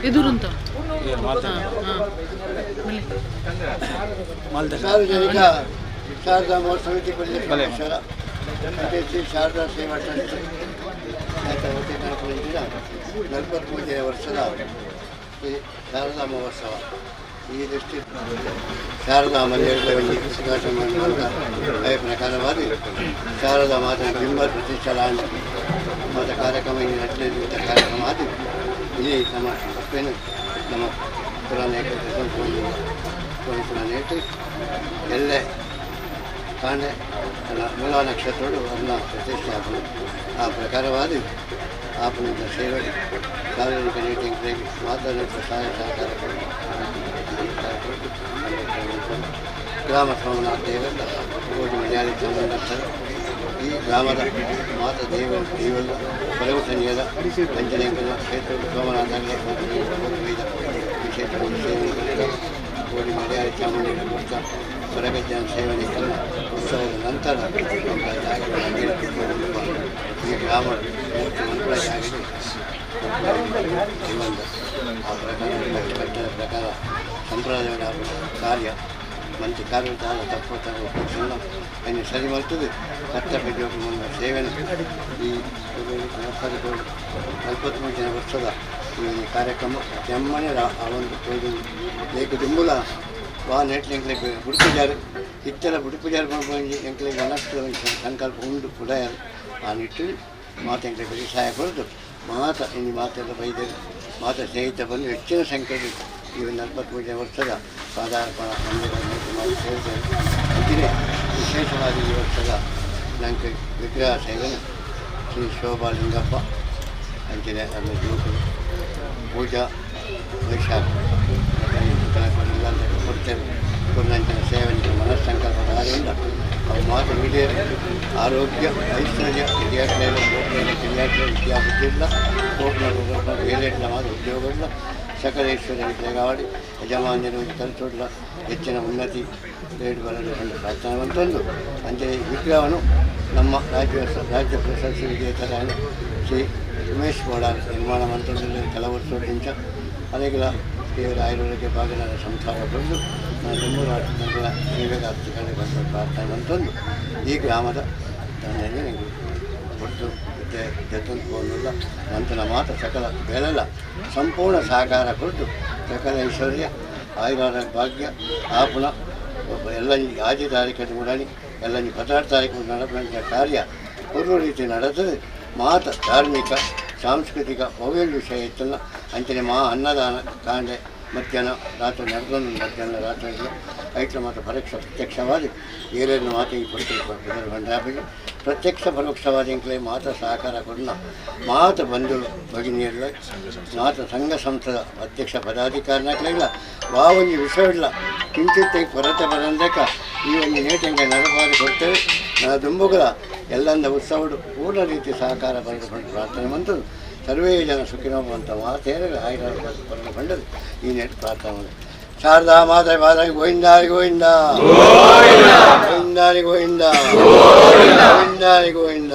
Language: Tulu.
ಎದುರುಂತ. ಸಾರ್ವಜನಿಕ ಶಾರದಾ ಮಹೋತ್ಸವ ಕೊಲ್ಲೇಶ್ವರ ಅದೇ ಶ್ರೀ ಶಾರದಾ ಸೇವಾ ಟ್ರಸ್ಟ್ ಆಯ್ತಾ ವತಿಯಿಂದ ನಡೆಸಿದ 43ನೇ ವರ್ಷದ ಈ ಶಾರದಾ ಮಹೋತ್ಸವ. ಈ ದೃಷ್ಟಿ ಶಾರದಾ ಮಂದಿರದ ಒಂದು ಉದ್ಘಾಟನೆ ಮಾಡುವ ಅದೇ ಪ್ರಕಾರವಾಗಿ ಶಾರದಾ ಮಾತಾ ಬಿಂಬ ಪ್ರತಿಷ್ಠಾನ ಮಾತ ಕಾರ್ಯಕ್ರಮ ಈ ನಡೀಲಿದ್ದ ಕಾರ್ಯಕ್ರಮ ಅದು. ಇಲ್ಲಿ ನಮ್ಮ ಅಪ್ಪೇನು ನಮ್ಮ ಪುರಾಣ ಪುರಾಣ ಎಲ್ಲೇ ಕಾಂಡೆ ಅಲ್ಲ ಮೂಲ ನಕ್ಷತ್ರಗಳು ಅನ್ನ ಪ್ರತಿಷ್ಠೆ ಆಪಣ. ಆ ಪ್ರಕಾರವಾಗಿ ಆಪನಿಂದ ಸೇವೆ ಸಾರ್ವಜನಿಕ ಮೀಟಿಂಗ್ ಮಾತಾಡುವ ಸಹಾಯ ಸಹಕಾರ ಕೊಟ್ಟು ಗ್ರಾಮ ಸೋಮನಾಥ ದೇವೆಲ್ಲ ಕೋಟಿ ಮಲಯಾಳಿ ಚಾಮುಂಡೇಶ್ವರ ಈ ಗ್ರಾಮದ ಮಾತ ದೇವ ದೇವೆಲ್ಲ ಹೊರಗು ಸಂಜೆಯ ಪಂಚಲಿಂಗನ ಕ್ಷೇತ್ರ ಸೋಮನಾಥ ವಿಶೇಷ ಸೇವೆ ಕೋಡಿ ಮಲಯಾಳಿ ಚಾಮುಂಡಿ ಕೊಡ್ತಾ ಹೊರಗಜ್ಜನ ಸೇವನೆ ಉತ್ಸವದ ನಂತರ ನಮ್ಮ ಜಾಗಗಳು ಈ ಗ್ರಾಮ ಮೂರ್ತಿ ಮನ್ಪುಳ ಜಾಗಕ್ಕೆ ಜೀವನದ ಆ ಪ್ರಕಾರ ಕಟ್ಟದ ಪ್ರಕಾರ ಸಂಪ್ರದಾಯದ ಕಾರ್ಯ ಮಂತಿ ಕಾರ್ಯ ತಪ್ಪು ತಪ್ಪು ಅನ್ನು ಸರಿ ಮಾಡ್ತದೆ. ಕರ್ತವ್ಯ ಜೋಗ ಸೇವೆನ ಈ 43ನೇ ವರ್ಷದ ಈ ಕಾರ್ಯಕ್ರಮ ಚೆಮ್ಮನೆ ಆ ಒಂದು ಲೇಖ ದುಂಬುಲ ವಾ ನೆಟ್ಲಿಂಕ್ಲೆ ಬುಡುಪುಜಾರು ಇತ್ತೆಲ್ಲ ಬುಡುಪುಜಾರು ಎಂಕ್ಲೆಗ್ ಮನಸ್ಸು ಸಂಕಲ್ಪ ಉಂಡು ಉಡಯಾರು. ಆ ನಿಟ್ಟಿಲ್ ಮಾತ ಎಂಕ್ಲೆ ಬರೀ ಸಹಾಯ ಕೊಡೋದು ಮಾತ ಇನ್ನು ಮಾತೆಲ್ಲ ಬೈದರು ಮಾತ ಸ್ನೇಹಿತ ಬಂದು ಹೆಚ್ಚಿನ ಸಂಖ್ಯೆಯಲ್ಲಿ ಈ ಒಂದು 43ನೇ ವರ್ಷದ ಪಾದಾರ್ಪಣ ಮಂದಿರ ಮಾಡಿ ಸೇರಿದ್ದೇವೆ. ಅಂತೆಯೇ ವಿಶೇಷವಾಗಿ ಈ ವರ್ಷದ ನಂಗೆ ವಿಗ್ರಹ ಸೇವನೆ ಶ್ರೀ ಶೋಭಾ ಲಿಂಗಪ್ಪ ಅಂಚನೆ ಅದರ ಜೋಕುಲು ಪೂಜಾ ವೈಶಾಖ ಕೊಡ್ತೇವೆ. ಪೂರ್ಣಂಚಿನ ಸೇವನೆ ಮನಸ್ಸಂಕಲ್ಪದ ಆದ್ದರಿಂದ ಅವು ಮಾತು ಈಡೇರಿ ಆರೋಗ್ಯ ಐಶ್ವರ್ಯ ವಿದ್ಯಾರ್ಥಿಗಳು ವಿದ್ಯಾರ್ಥಿ ವಿದ್ಯಾಬುದ್ಧಿ ಇಲ್ಲ ಹೋಗ್ನ ಬೇಲೆಟ್ಲ ಮಾತು ಉದ್ಯೋಗ ಇಲ್ಲ ಸಕಲ ಐಶ್ವರ್ಯ ವಿದ್ಯೆಗಾವಡಿ ಯಜಮಾನ್ಯರು ತಲುಚೋಡ್ಲ ಹೆಚ್ಚಿನ ಉನ್ನತಿ ರೇಟ್ ಬರಲು ಕಂಡು ಪ್ರಾರ್ಥನೆ ಅಂತಂದು. ಅಂತೆಯೇ ವಿಗ್ರಹವನ್ನು ನಮ್ಮ ರಾಜ್ಯ ರಾಜ್ಯ ಪ್ರಶಸ್ತಿ ವಿಜೇತರಾದ ಶ್ರೀ ಉಮೇಶ್ ಗೌಡ ನಿರ್ಮಾಣ ಮಂತ್ರಿ ಕೆಲವು ವರ್ಷಕ್ಕಿಂತ ಅನೇಕ ದೇವರ ಆಯುರ್ವೇದಕ್ಕೆ ಭಾಗನಾದ ಸಂಸಾರ ಬಂದು ನಾನು ನಂತರ ಸೇವೆಗಾರ್ತಿಗಳಿಗೆ ಬಂದು ಪ್ರಾರ್ಥನೆ ಅಂತಂದು ಈ ಗ್ರಾಮದ ತಂದೆಗೆ ನನಗೆ ಕೊಟ್ಟು ಜತನ್ಕೋನ್ನೆಲ್ಲ ನಂತರ ಮಾತ್ರ ಸಕಲ ಬೇಲೆಲ್ಲ ಸಂಪೂರ್ಣ ಸಹಕಾರ ಕೊಟ್ಟು ಸಕಲ ಐಶ್ವರ್ಯ ಆಯುರ್ವೇದ ಭಾಗ್ಯ ಆಪುಣ ಎಲ್ಲ ಆಜಿ ತಾರೀಕು ಮುಡಾಣಿ ಎಲ್ಲ 16 ತಾರೀಕು ನಡಪಂಥ ಕಾರ್ಯ ಪೂರ್ವ ರೀತಿ ನಡೆತದೆ. ಮಾತ ಧಾರ್ಮಿಕ ಸಾಂಸ್ಕೃತಿಕ ಭವ್ಯ ವಿಷಯ ಇತ್ತಲ್ಲ ಅಂಚನೆ ಮಹಾ ಅನ್ನದಾನ ಕಾಂಡೆ ಮಧ್ಯಾಹ್ನ ರಾತ್ರಿ ನಡೆದೊಂದು ಮಧ್ಯಾಹ್ನ ರಾತ್ರಿ ಐಟ್ಲ ಮಾತ್ರ ಪರೋಕ್ಷ ಪ್ರತ್ಯಕ್ಷವಾದ ಏನೇನು ಮಾತು ಈ ಪುಸ್ತಕ ಪ್ರತ್ಯಕ್ಷ ಪರೋಕ್ಷವಾದ ಎಂಕ್ಲೆ ಮಾತ್ರ ಸಹಕಾರ ಕೊಡಲ ಮಾತ ಬಂಧು ಭಗಿನಿಯಲ್ಲ ಮಾತ ಸಂಘ ಸಂಸ್ಥೆದ ಅಧ್ಯಕ್ಷ ಪದಾಧಿಕಾರಿನಾಗ್ಲಿಲ್ಲ ವಾ ಒಂದು ವಿಷಯವಿಲ್ಲ ಕಿಂಚಿತ್ತ ಕೊರತೆ ಬರಂದಕ ಈ ಒಂದು ನೇಟಂಗೆ ನಡಪಾರಿ ಕೊಡ್ತೇವೆ. ನಾ ದುಂಬುಗಳ ಎಲ್ಲಂದ ಉತ್ಸವಡು ಪೂರ್ಣ ರೀತಿ ಸಹಕಾರ ಬರೆದುಕೊಂಡು ಪ್ರಾರ್ಥನೆ ಮಂತದ್ದು ಸರ್ವೇ ಜನ ಸುಖಿನೋ ಅಂತ ಮಾತೇನೆ ಆಯ್ದ ಬರೆದುಕೊಂಡದ್ದು ಈ ನೆಟ್ ಪ್ರಾರ್ಥನೆ ಮಾಡಿ. ಶಾರದಾ ಮಾತೆ ಮಾತಾ ಗೋವಿಂದಾರಿ ಗೋವಿಂದ ಗೋವಿಂದಾರಿ ಗೋವಿಂದ ಗೋವಿಂದಾರಿ ಗೋವಿಂದ.